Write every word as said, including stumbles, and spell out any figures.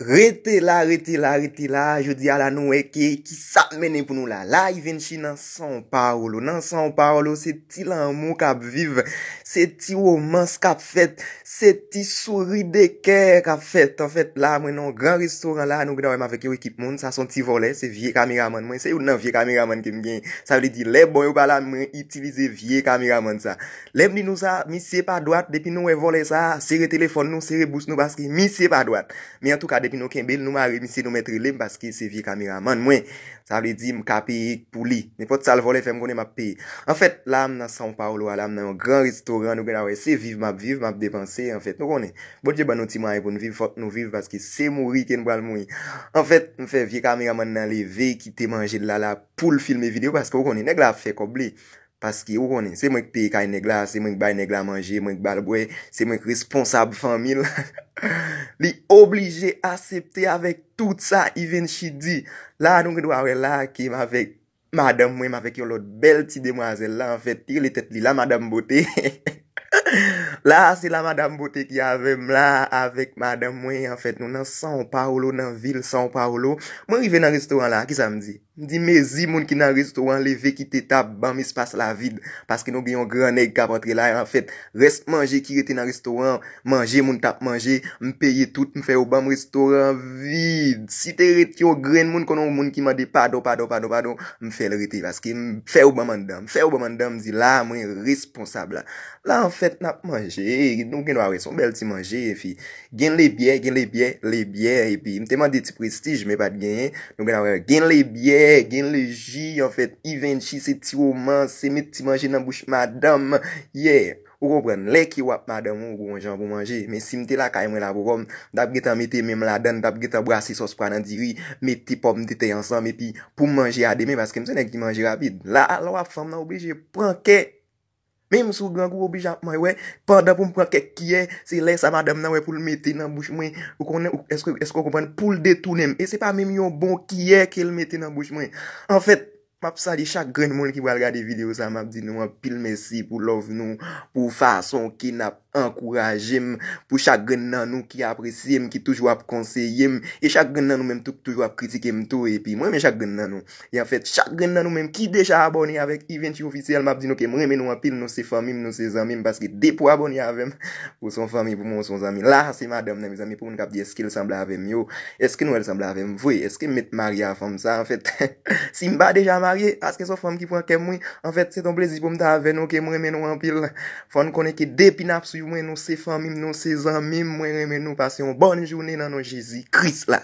Rete la, rete la, rete la. Jodi a la, nou wè ke ki sa ap mennen pou nou la. La, Ivenchi nan São Paulo. Nan São Paulo, se ti lanmou k ap viv. Se ti womans k ap fèt. Se ti souri de kè k ap fèt. Anfèt, la, mwen nan yon gran restoran la, nou gentan wè m avèk yon ekip moun. Sa se yon ti vòlè, se vye kameramann mwen. Se youn nan vye kameramann ke m gen. Sa vle di, lè bon yo pa la, mwen itilize vye kameramann sa. Lè m di nou sa, misye pa dwat, depi nou wè vòlè sa, sere telefòn nou, sere bous nou, paske misye pa dwat. Men antouka, depi nou kenbe l, nou mare misye, nou mèt rele m, paske se vye kameramann mwen. Sa vle di, m ka peye pou li. Nenpòt sa l vòlè fè m konnen m ap peye. Anfèt, la, m nan São Paulo a, la, m nan yon gran restoran, nou gentan wè, se viv m ap viv, m ap depanse, anfèt, nou konnen. Bondye ban nou ti mwayen pou n viv, fòk nou viv, paske se mouri ke n pral mouri. Anfèt, m fè vye kameramann nan leve, kite manje l la, la, pou l filme videyo, paske ou konnen, nèg la ap fè kòb li. Paske, ou konnen, se mwen k peye kay nèg la, se mwen k bay nèg la manje, mwen k ba l bwè, se mwen k responsab fanmi l. Li oblije aksepte avèk tout sa Ivenchi di. La, nou gen dwa wè la ke m avèk madanm mwen, m avèk yon lòt bèl ti demwazèl la, anfèt, li rele tèt li la, Madanm Bote. La, se la Madanm Bote ki avè m la, avèk madanm mwen, anfèt, nou nan São Paulo, nan vil São Paulo. Mwen rive nan restoran la, kisa m di? M di, mezi moun ki nan restoran, leve kite tab, ban m espas la vid. Paske nou gen yon gran nèg k ap antre la, e anfèt, rès manje ki rete nan restoran, manje moun t ap manje, m peye tout, m fè yo ban m restoran vid. Si te ret yon grenn moun, konnen yon moun ki mande padon, padon, padon, padon, m fè l rete. Paske m fè yo ban m anndan, m fè yo ban m anndan, m di, la, mwen responsab la. La, anfèt, n ap manje, nou gen dwa wè, se yon bèl ti manje, epi gen lebyè, gen lebyè, lebyè, epi m te mande ti prestij, men pa t genyen. Nou gen dwa wè, gen lebyè, gen leji, anfèt, Ivenchi, se ti womans, se met ti manje nan bouch madanm, yeah. Ou konprann, lè ke w ap madanm ou, ou gon jan pou manje. Men si m te lakay mwen la pou kò m, m t ap gentan mete men m ladan, m t ap gentan brase sòs pwa nan diri, mete pòmdetè ansanm, epi pou m manje a demen, paske m se nèg ki manje rapid. La, lè w ap fanm nan oblije pran kè. Menm si w grangou, oblije ap manje, wè, pandan pou m pran kèk kiyè, se lè sa madanm nan wè pou l mete nan bouch mwen, ou konnen, ou, èske, èske w konprann, pou l detounen m. E se pa menm yon bon kiyè ke l mete nan bouch mwen. Anfèt, m ap salye chak grenn moun ki pral gade videyo sa, m ap di nou anpil mèsi pou love nou, pou fason ke n ap ankouraje m, pou chak grenn nan nou ki apresye m, ki toujou ap konseye m, e chak grenn nan nou menm tou ki toujou ap kritike m tou, epi mwen renmen chak grenn nan nou. E anfèt, chak grenn nan nou menm ki deja abòne avèk Ivenchi Officiel, m ap di nou ke mwen renmen nou anpil, nou se fanmi m, nou se zanmi m, paske depi w abòne avè m, ou se yon fanmi pou mwen, ou se yon zanmi. La, se madanm nan, mezanmi, pou moun k ap di èske l sanble avè m yo, èske nou wè l sanble avè m vre, èske m mèt marye a fanm sa, anfèt, si m pa deja marye, paske se yon fanm ki pran kè m, wi, anfèt, se t on plezi pou m ta avè nou, ke mwen renmen nou anpil. Fò n konnen ke depi n ap swiv mwen, nou se fanmi m, nou se zanmi m, mwen renmen nou, pase yon bòn jounen nan non Jezi Kris la.